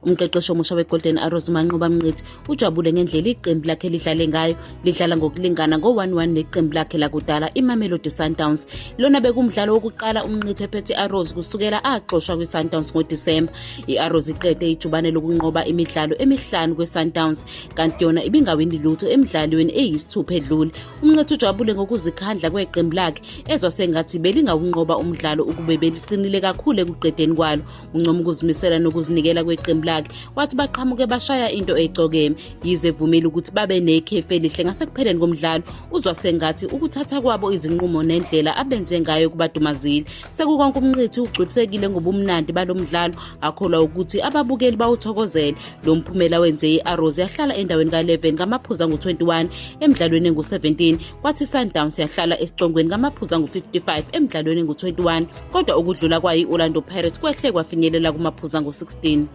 Umqeqeshi omusha weGolden Arrows uManqoba Mnqithi ujabule ngendlela iqembu lakhe lidlale ngayo, lidlala ngokulingana ngo-1-1 neqembu lakhe lakudala iMamelodi Sundowns. Lona bekumdlalo wokuqala uMnqithi ephethe i-Arrows kusukela axoshwa kwiSundowns ngoDisemba. I-Arrows iqede ijubane lokunqoba imidlalo emihlanu kwiSundowns, kanti yona ibingawini lutho emidlalweni eyisithupha edlule. UMnqithi ujabule ngokuzikhandla kweqembu lakhe ezwa sengathi belingawunqoba umdlalo ukube beliqinile kakhulu ekuqedeni kwalo. Uncoma ukuzimisela nokuzinikela kweqembu lakhe, wathi baqhamuke bashaya into ecokeme. Yize evumile ukuthi babe nekhefu elihle ngasekupheleni komdlalo, uzwa sengathi ukuthatha kwabo izinqumo nendlela abenze ngayo kubadumazile. Sekukonke uMnqithi ugculisekile ngobumnandi balo mdlalo, akholwa ukuthi ababukeli bawuthokozele. Lo mphumela wenze i-Arrows yahlala endaweni ka-11 ngamaphuzu angu-21 emdlalweni engu-17, kwathi iSundowns yahlala esicongweni ngamaphuzu angu-55 emdlalweni engu-21, kodwa ukudlula kwayo i-Orlando Pirates kwehle kwafinyelela kumaphuzu angu-16.